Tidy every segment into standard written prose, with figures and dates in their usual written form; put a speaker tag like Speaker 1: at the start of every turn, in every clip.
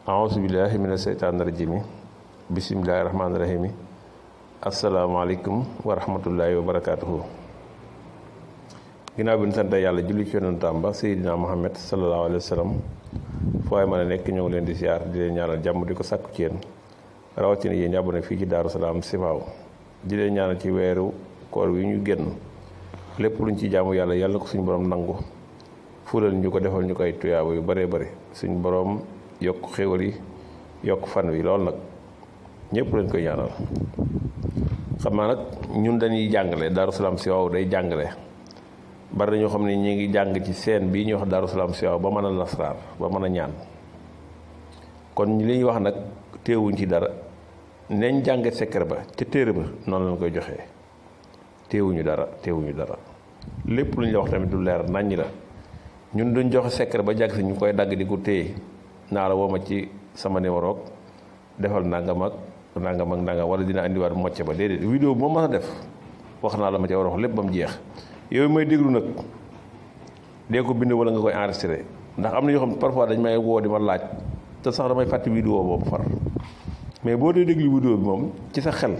Speaker 1: aousubillahi mina seytaani rajimi bisimilahi rahmaani rahimi asalaamaaleykum wa rahmatullahi wa barakaatuhu. ginnaaw bi ñu sant yàlla julli ci yonentam ba Seydina Muhammad sallallahu alayhi wa sallam fu waay mën a nekk ñoo ngi leen di siyaar di leen ñaanal jàmm di ko sàkku ci yéen rawatina yéen ñàbb na fii ci Daaru Salaam Sifaaw di leen ñaanal ci weeru koor wi ñu génn lépp luñ ci jaamu yàlla yàlla ko suñu borom nangu fulal ñu ko defal ñu koy tuyaaba yu bëree bëri suñu borom yokk xéwal yi yokk fan wi loolu nag ñëpp lañ koy ñaanal. xam naa nag ñun dañuy jàngale Daaru Salaam Sifaaw day jàngale bari na ñoo xam ne ñu ngi jàng ci seen bii ñuy wax Daaru Salaam Sifaaw ba mën a lasraar ba mën a ñaan kon li ñuy wax nag teewuñ ci dara nañ jànge secret ba ca téere ba noonu lañ koy joxee teewuñu dara lépp lu ñu la wax tamit du leer naññ la ñun duñ joxe secret ba jàgg si ñu koy dagg di ko téye naa la wooma ci sama numéro defal nangam ak nangam wala dina andiwaat mocce ba déedéet vidéo bu ma mën a def wax naa la ma ca war a wax lépp ba mu jeex yooyu may déglu nag dee ko bind wala nga koy enregistré ndax am na yoo xam ne parfois dañ may woo di ma laaj te sax damay fàtte vidéo boobu far mais boo dee déglu vidéo bi moom ci sa xel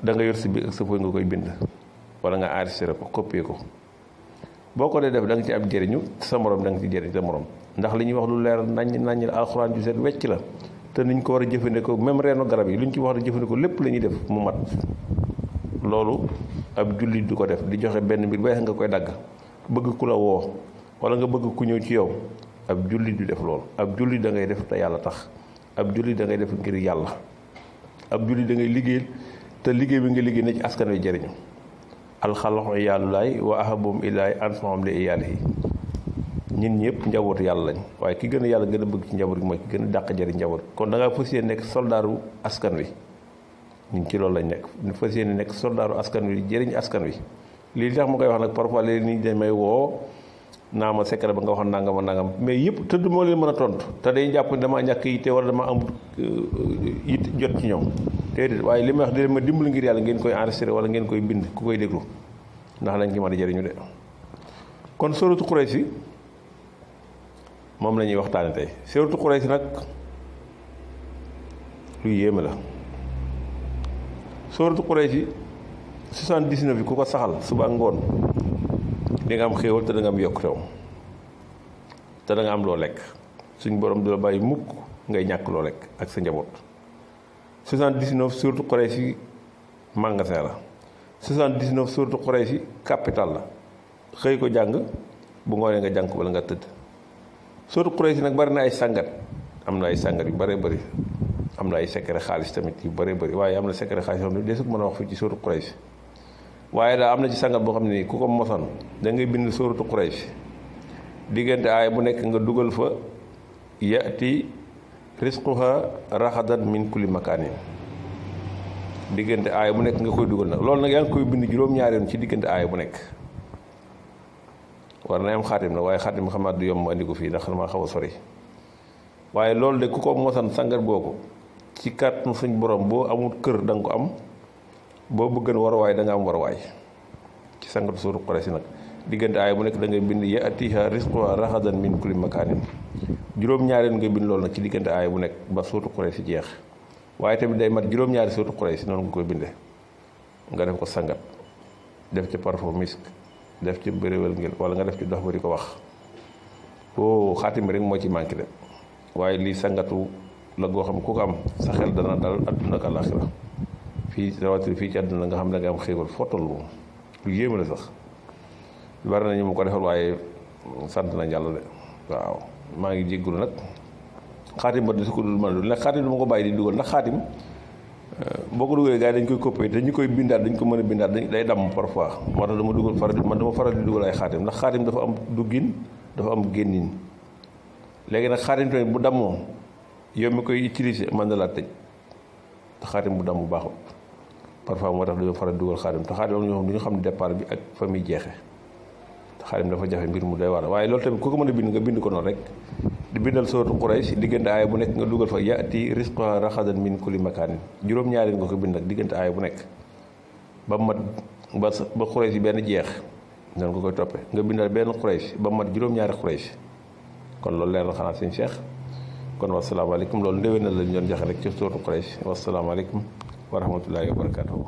Speaker 1: da nga yor si biir ak sa fooy nga koy bind wala nga enregistré ko copier ko boo ko dee def da nga ci am jëriñu sa morom da nga ci jëriñ sa morom ndax li ñuy wax lu leer naññ la alxuraan ju set wecc la te niñ ko war a jëfandikoo même reenu garab yi lu ñu ci wax a jëfandikoo lépp la ñuy def mu mat loolu ab jullit du ko def di joxe benn mbir ba nga koy dagg bëgg ku la woo wala nga bëgg ku ñëw ci yow ab jullit du def loolu ab jullit da ngay def te yàlla tax ab jullit da ngay def ngir yàlla ab jullit da ngay liggéey te liggéey bi nga liggéey na ci askan wi jëriñu alxalqu iyaalullaay wa ahabum ilaay anfahum li iyaalihi ñun ñëpp njabootu yàlla lañ waaye ki gën a yàlla gën a bëgg ci njaboot gi mooy ki gën a dàq jëriñ njaboot kon da ngaa fas yéene nekk soldaaru askan wi ñun ci loolu lañ nekk ñu fas yéene nekk soldaaru askan wi jëriñ askan wi lii tax ma koy wax nag parfois léegi nit ñi dañ may woo naa ma secret ba nga wax nangam mais yëpp tëdd moo leen mën a tontu te day jàpp ne damaa ñàkk yitte wala dama am it jot ci ñoom déedéet waaye li may wax di ma dimbali ngir yàlla ngeen koy enregistré wala ngeen koy bind ku koy déglu ndax lañ ci mën a jëriñu de kon sóoratu Quraysh moom la ñuy waxtaane tey sóoratu Quraysh nag lu yéeme la sóoratu Quraysh 79 yi ku ko saxal suba ngoon di nga am xéewal te da nga am yokkutew te da nga am loo lekk suñ borom du la bàyyi mukk ngay ñàkk loo lekk ak sa njaboot 79 sóoratu Quraysh yi magasin la 79 sóoratu Quraysh yi capital la xëy ko jàng bu ngoonee nga jàng ko bala nga tëdd sóoratu Quraysh nag bari na ay sàngat am na ay sàngat yu bëree bëri am na ay secret xaalis tamit yu bëree bëri waaye am na secret xaalis yoo xam ne desu ko mën a wax fii ci sóoratu Quraysh waaye daal am na ci sàngat boo xam ne nii ku ko mosoon da ngay bind sóoratu Quraysh diggante aaya bu nekk nga dugal fa yati risquha raxadan min kulli makaanin diggante aaya bu nekk nga koy dugal nag loolu nag yaa ngi koy bind juróom-ñaari yoon ci diggante aaya bu nekk war na am xaatim nag waaye xaatim xam naa du yomb andi ko fii ndax damaa xaw a sori waaye loolu de ku ko mosan sangat boobu ci kàttanu suñ borom boo amul kër da nga ko am boo bëggoon waruwaay da nga am waruwaay ci sangatu sóoratu Quraysh nag diggante aaya bu nekk da ngay bind yatiha risquha raxadan min kulli makaanin juróom-ñaari yoon ngay bind loolu nag ci diggante aaya bu nekk ba sóoratu Quraysh jeex waaye tamit day mat juróom-ñaari sóoratu Quraysh noonu nga koy bindee nga def ko sangat def ci parfum misk def ci bëréwél ngel wala nga def ci dox ba di ko wax xaatim bi rek moo ci manqué de waaye lii sangatu la goo xam ku ko am sa xel dana dal adduna ak àllaaxira fii rawatina fii ci àdduna nga xam ne nga am xéewal fottal moom lu yéeme la sax bari nañu mu ko defal waaye sant nañ yàlla de waaw maa ngi jéggulu nag xaatim ba di su ko dul mën a dul nag xaatim du ma ko bàyyi di dugal ndax xaatim boo ko dugalee gars yi dañ koy copier te ñu koy bindaat dañ ko mën a bindaat day damm parfois moo tax dama dugal faral di dugal ay xaatim ndax xaatim dafa am duggin dafa am génnin léegi nag xaatim tamit bu dammoo yow mi koy utiliser mën na laa tëj te xaatim bu damm bu baaxul parfois moo tax dañoo faral di dugal xaatim te xaatim am ñoo xam du ñu xam ne départ bi ak fa muy jeexe te xaatim dafa jafe mbir mu doy waar waaye loolu tamit ku ko mën a bind nga bind ko noonu rek di bindal sóoratu Quraysh diggante aaya bu nekk nga dugal fa yati risqa raxadan min kulli makaanin juróom-ñaari nga ko bind nag diggante aaya bu nekk ba mat ba Quraysh benn jeex noonu nga koy toppee nga bindal benn Quraysh ba mat juróom-ñaari Quraysh kon loolu leer na xanaa sëñ Cheikh kon wasalaamaaleykum loolu ndéwénal lañ doon joxe rek ci suuratu Quraysh wasalaamaaleykum wa rahmatullahi wa barakatuhu